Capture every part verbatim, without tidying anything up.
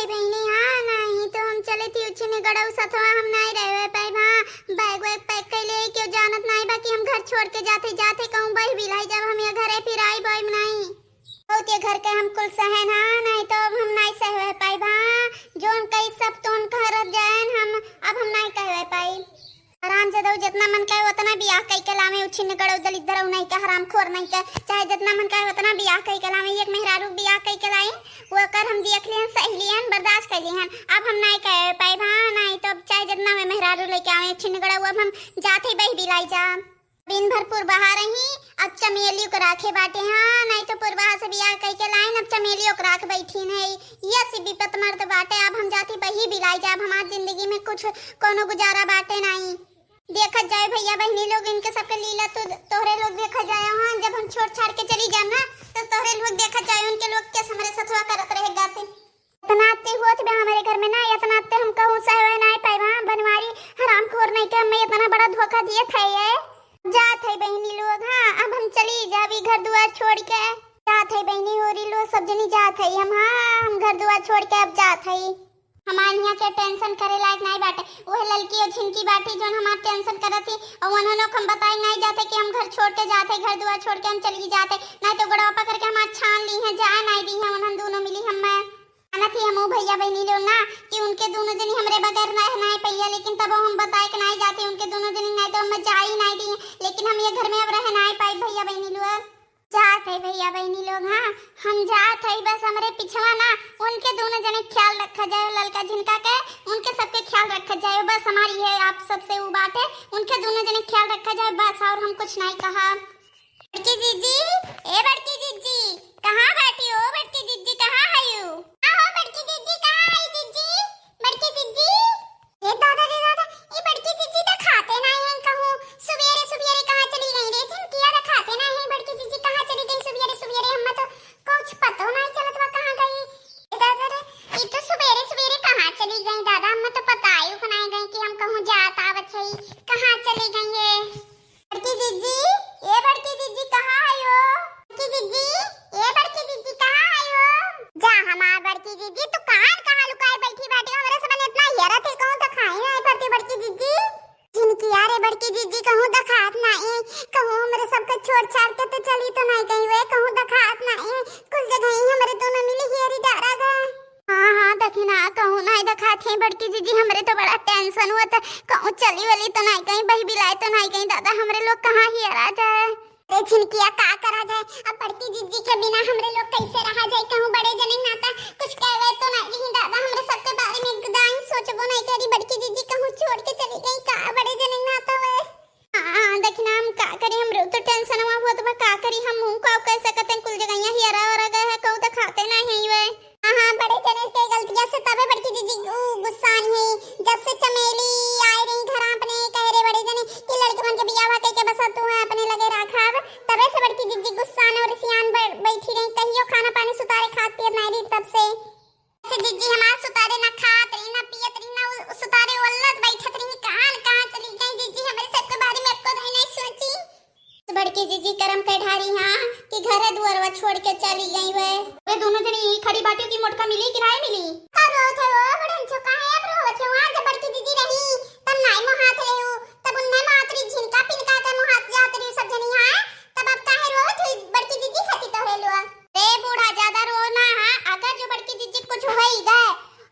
बहिनी, हाँ, नाहीं तो हम चले थी उछिन गड़ऊ सथवा, हम नाहीं रहे पाइब। हाँ, बैग वैग पैक कइले, केहू जानत नाहीं बा कि हम घर छोड़ के जाते, जाते कहूँ बही बिलाई जाब, हम ये घरे फिर आइब नाहीं। बहुत ये घर के हम कुल सहन, हाँ, नाहीं तो अब हम नाहीं सह पाइब। हाँ, जोन कही सब तोन करत जाएन हम, अब हम नाहीं कह पाइब। हराम जदऊ जितना मन कहे उतना बियाह कई के लावे, उछिन गड़ऊ दलिद्दरऊ नाहीं के, हरामखोर नाहीं के, चाहे जितना मन कहे उतना बियाह कई के लावे। एक मेहरारू बियाह कई के लाई, वो कर हम देख लियन, सही लियन, बर्दाश्त कर लियन। अब हम नाहीं कह पाइब, हाँ, नाहीं तो अब चाहे जितना में मेहरारू लेके आवे, उछिन गड़ऊ अब हम जाते बही बिलाई जा। दिन भर पुरबहा रही, अब चमेली ओकरा के बाटे, हाँ, नाहीं तो पुरबहा से बियाह कई के लाइन, अब चमेली ओकरा के बैठीन है। ये से विपत मर्द बाटे, अब हम जाती बही बिलाई जाब, हमार जिंदगी में कुछ कोनो गुजारा बाटे नाहीं। देखत जाए भइया बहिनी लोग, इनके सबके लीला तो तोहरे लोग देखत जाए। हाँ, जब हम छोड़ छाड़ के चली जाब ना, तो तोहरे लोग देखत जाए, उनके लोग के हमरे सथवा करत रहे गाते। इतना अत्ते होत बा हमरे घर में ना, इतना अत्ते हम कहूँ सहवे नाहीं पाइब। हाँ, बनवारी हरामखोर नाहीं के हमें इतना बड़ा धोखा दिए थे ये। जात है बहिनी लोग, हाँ, अब हम चली जाबी घर दुआर छोड़ के। जात है बहिनी होरी लोग, सब जनी जात है हम, हाँ, हम घर दुआर छोड़ के अब जात है। हमार यहाँ के टेंशन करे लायक नाहीं बाटे। वह ललकी और झिनकी बाटी जोन हमार टेंशन करत ही, और उन्हन लोग हम बताए नाहीं जाते कि हम घर छोड़ के जाते, घर दुआर छोड़ के हम चली जाते, नाहीं तो गोड़वा पकड़ के हमार छान ली है, जाए नाहीं दी है उन्हन दोनों मिली हम। मैं जानत ही हमू भइया बहिनी लोग ना कि उनके दोनों जनी हमरे बगैर रह नाहीं पइया, लेकिन तबो हम बताए के नाहीं जाते उनके दोनों जनी, नाहीं तो हम जाए ही नाहीं दी, लेकिन हम ये घर में अब रह नाहीं पाइब भइया बहिनी लोग। जात है भइया बहिनी लोग, हाँ, हम जात है, बस हमरे पिछवा ना उनके दोनों जने ख्याल रखा जाए, ललका झिनका के, उनके सबके ख्याल रखा जाए, बस हमारी है आप सबसे उ बात है, उनके दोनों जने ख्याल रखा जाए बस, और हम कुछ नाहीं कहा। बड़की जीजी, ए बड़की जीजी, कहाँ बाटी हो बड़की जीजी, कहाँ है यू? हाँ हो बड़की जीजी, कहाँ है जीजी? बड़की जीजी, ए दादा रे दादा, ई बड़की जीजी देखाते नाहीं हैं कहूँ। सुबेरे सुबेरे कहाँ चली गई रे झिनकिया, देखाते नाहीं हैं। बड़की जीजी कहाँ चली गई सुबेरे सुबेरे, हमें तो कुछ पतो नाहीं चलत बा कहाँ गई। ए दादा रे, ई तो सुबेरे सुबेरे कहाँ चली गई दादा, हमें तो पता ही नाहीं गई कि हम कहूँ जात आवत है, कहाँ चली गई है। बड़की जीजी, ए बड़की जीजी, कहाँ है हो? बड़की जीजी, ए बड़की जीजी, कहाँ है हो? जा हमार बड़की जीजी, तू कहाँ न कहाँ लुकाए बैठी बाटी हो? हमरे सबन इतना हेरत है, कहूँ देखाई नाहीं पड़ती बड़की जीजी। झिनकिया रे बड़की जीजी, कहूँ देखात नाहीं, कहूँ हमरे सबके छोड़ छाड़ के तो चली तो नाहीं गई हुए, कहूँ देखात नाहीं, कुल जगह ही हमरे दोनों मिली हेरी डारा गए। हाँ, हाँ, देखी ना, कहूँ नाहीं देखात है बड़की जीजी, हमरे तो बड़ा टेंशन हुआ था, कहूँ चली वली तो नाहीं गई, बही बिलाई तो नाहीं गई, दादा, हमरे लोग कहाँ हेरा जाए। अरे झिनकिया, का करा जाए, अब बड़की जीजी के बिना हमरे लोग कैसे रहा जाए, कहूँ बड़े जने नाता कुछ कहवे तो नाहीं रही, दादा, हमरे सबके बारे में एकदम सोचबो नाहीं करी, बड़की जीजी कहूँ छोड़ के चली गई का, बड़े जने नाता हुए। हाँ, देखी ना, हम का करी, हमरे तो टेंशन हुआ बहुत बा, का करी, हम हूँ का कह सकत हैं, कुल जगहिया हेरा ओरा गए है, कहूँ देखाते नाहीं है वे। हाँ, हाँ, बड़े जने के गलतिया से तबे बड़की जीजी उ गुस्सा आई है, जब से चमेली आए रही घर अपने, कहे रे बड़े जने कि लड़के मन के बियाह कह के बस तू है अपने लगे रखब, तबे से बड़की जीजी गुस्सा और सियान बै-, बैठी रही, कहियो खाना पानी सुतारे खात पियत नाहीं रही तब से। से जीजी हमार सुतारे ना खात रही, ना पियत रही, ना उ-, सुतारे ओल्लत बैठत रही, कहाँ न कहाँ चली गई जीजी, हमरे सबके बारे में एको दाई नाहीं सोची। बड़की जीजी करम के ढारी हाँ कि घर दुआरवा छोड़ के चली गई वे। वे दोनों जनी यही खड़ी बाटियो कि मोटका मिली कि नाहीं मिली? का रोवत है वो बड़न छो, काहे अब रोवत हो? हाँ, जब बड़की जीजी रही तब नाहीं मोहात रहे हो, तब उन्ने मोहात रही, झिनका पिनका के मोहात जात रही सब जनी, हाँ, तब अब काहे रोवत हुई बड़की जीजी खाती तोहरे लोग? ए बूढ़ा, ज्यादा रो ना, हाँ? अगर जो बड़की जीजी कुछ होई गए,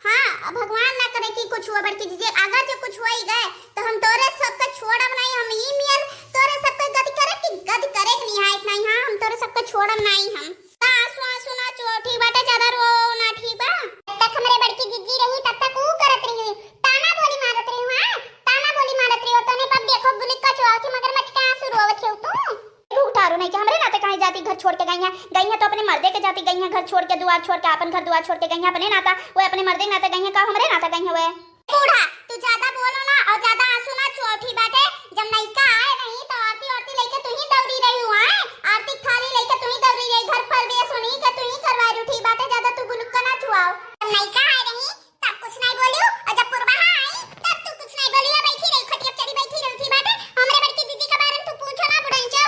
हाँ, भगवान ना करे कि कुछ हुआ बड़की जीजी, अगर जो कुछ होई गए, तो हम तोरे सबके छोड़ब नाहीं, हम ई मियल तोरे सबके गति करे कि गति करे के निहायत नाहीं, हाँ, हम तोरे सबके छोड़ब नाहीं हम। ता आंसू, आंसू ना चुआओ, ठीक बाटे, ज्यादा रो ना, ठीक बा? जब तक हमरे बड़की जीजी रही, तब तक ऊ करत रही, ताना बोली मारत रही, हाँ, ताना बोली मारत रही, तने पर देखो बुलिक्का चुआओ थी, मगरमच्छ के आंसू रोवत हो तू। घुघटारो नहीं कि हमरे नाते कहीं जाती घर छोड़ के गई है, गई है तो अपने मर्दे के जाती गई है, घर छोड़ के, दुआर छोड़ के, अपन घर दुआर छोड़ के गई है अपने नाता, वो अपने मर्दे के नाते गई है का हमरे नाते गई है वे? बूढ़ा, तू ज्यादा बोलो ना और ज्यादा आंसू ना चुआओ, ठीक बाटे। जब नैका आए नहीं तो आरती आरती लेके तू ही दौड़ी रही हुआ है, आरती थाली लेके तू ही दौड़ी रही, घर पर भी सुनी के तू ही करवा रही, ठीक बाटे, ज्यादा तू बुलुक्का ना चुआओ। जब नैका आए नहीं तब कुछ नहीं बोलियो, और जब पुरबहा आई, तब तू कुछ नहीं बोलियो, बैठी रही, खटिया पे चढ़ी बैठी रही थी बाटे। हमरे बड़की दीदी के बारे में तू पूछो ना, बुढ़ाई चो।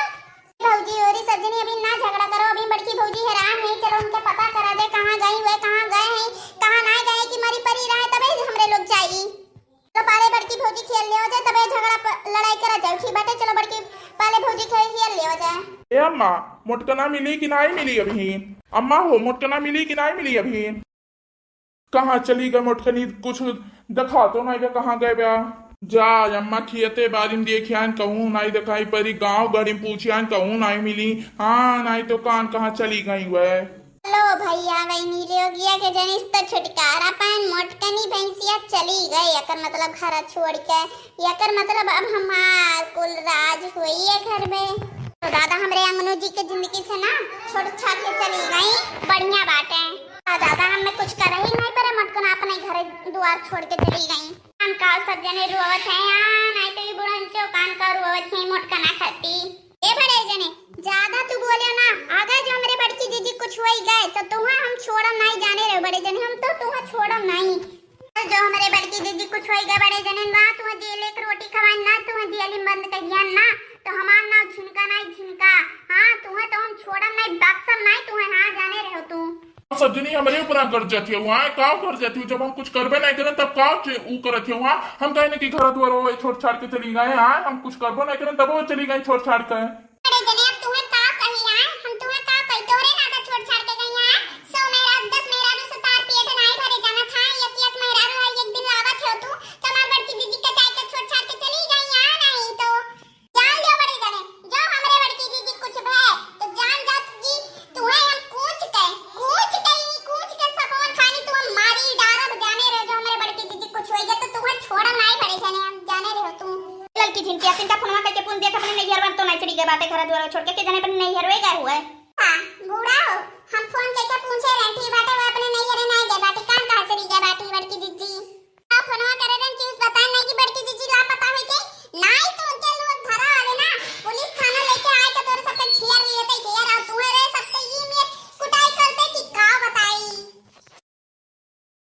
भौजी, और सब जनी अभी ना झगड़ा करो, अभी बड़की भौजी हैरान है, चलो उनके पता करा दे, कहाँ गई हुए, कहाँ गए हैं, कहाँ ना गए, कि ए अम्मा, मोटकना मिली कि नाहीं मिली अभी? अम्मा हो, मोटकना मिली कि नाहीं मिली अभी? कहाँ चली गए मोटकनी? कुछ देखातो नाहीं बा, कहाँ गए बा? जा अम्मा, खियते बारी में देखियान, कहूँ नाहीं देखाई परी, गाँव गड़ी में पूछियान, कहूँ नाहीं मिली। हाँ, नाहीं तो कान कहाँ चली गई वह? लो भैया बहिनी, रोगिया के जनिस तो छुटकारा पाएन, मोटकनी भैंसिया चली गई, एकर मतलब घर छोड़ के, एकर मतलब अब हमार कुल राज होई है घर में। तो दादा हमरे अंगनू जी के जिंदगी से ना छोड़ छाड़ के चली गई, बढ़िया बाटे। आ दादा हमें कुछ कर ही नहीं पड़े, मोटकना अपने घर दुआर छोड़ के चली गई। हम का सब जने रोवत है यहाँ, नहीं तो ये बुढ़न चौकान का रोवत है मोटकना खाती। ए बड़े जने, ज्यादा तू बोले ना, अगर जो हमरे बड़की जीजी कुछ होई गए तो तुहा हम छोड़म नहीं, जाने रहे बड़े जने, हम तो तुहा छोड़म नहीं। जो हमरे बड़की जीजी कुछ होई गए बड़े जने ना, तुहा जेल एक रोटी खवाई ना, तुहा जेल में बंद करिया ना, तो हमार नाव झिनका नहीं झिनका। हाँ, तुहा तो हम छोड़म नहीं, बक्सम नहीं तुहा, हाँ जाने रहो तू। सब जनी हमरे ऊपर गरजत हो, हाँ, का गरजत हो? जब हम कुछ करबे नहीं करन तब का चे-, ऊ करत हो, हाँ? हम कहे ना कि घर दुआर वो छोड़ छाड़ के चली गए, हाँ? हम कुछ करबो नहीं करन तब वो चली गए छोड़ छाड़ के। बड़े जने, अब तुहे का कही आए, हम तुहे का कही, तोहरे नाता छोड़ छाड़ के गई आए, सौ मेहरारू, दस मेहरारू से तार पेट नाई भरे जाना था, एक एक मेहरारू हर एक दिन लावत हो तू, तो हमार बड़की दीदी के जाए के छोड़ छाड़ के चली गई आए, नहीं तो जान लियो बड़े जने, जो हमरे बड़की दीदी कुछ भय, तो जान जात जी, तुहे हम कूच के, कूच के, ई कूच के सपोर खानी तुहे मारी डारब, जाने रहे, जो हमरे बड़की दीदी कुछ होई गए, तो तुहे छोड़ब नाई बड़े जने, हम जाने रहे हो तू। ललकी झिनके, तिनका फोनवा करके पूछ देख, अपने नैहरवा तो नाई चली गए बाटे, घर दुआर छोड़ के, के जाने अपने नैहरवे गए हुए।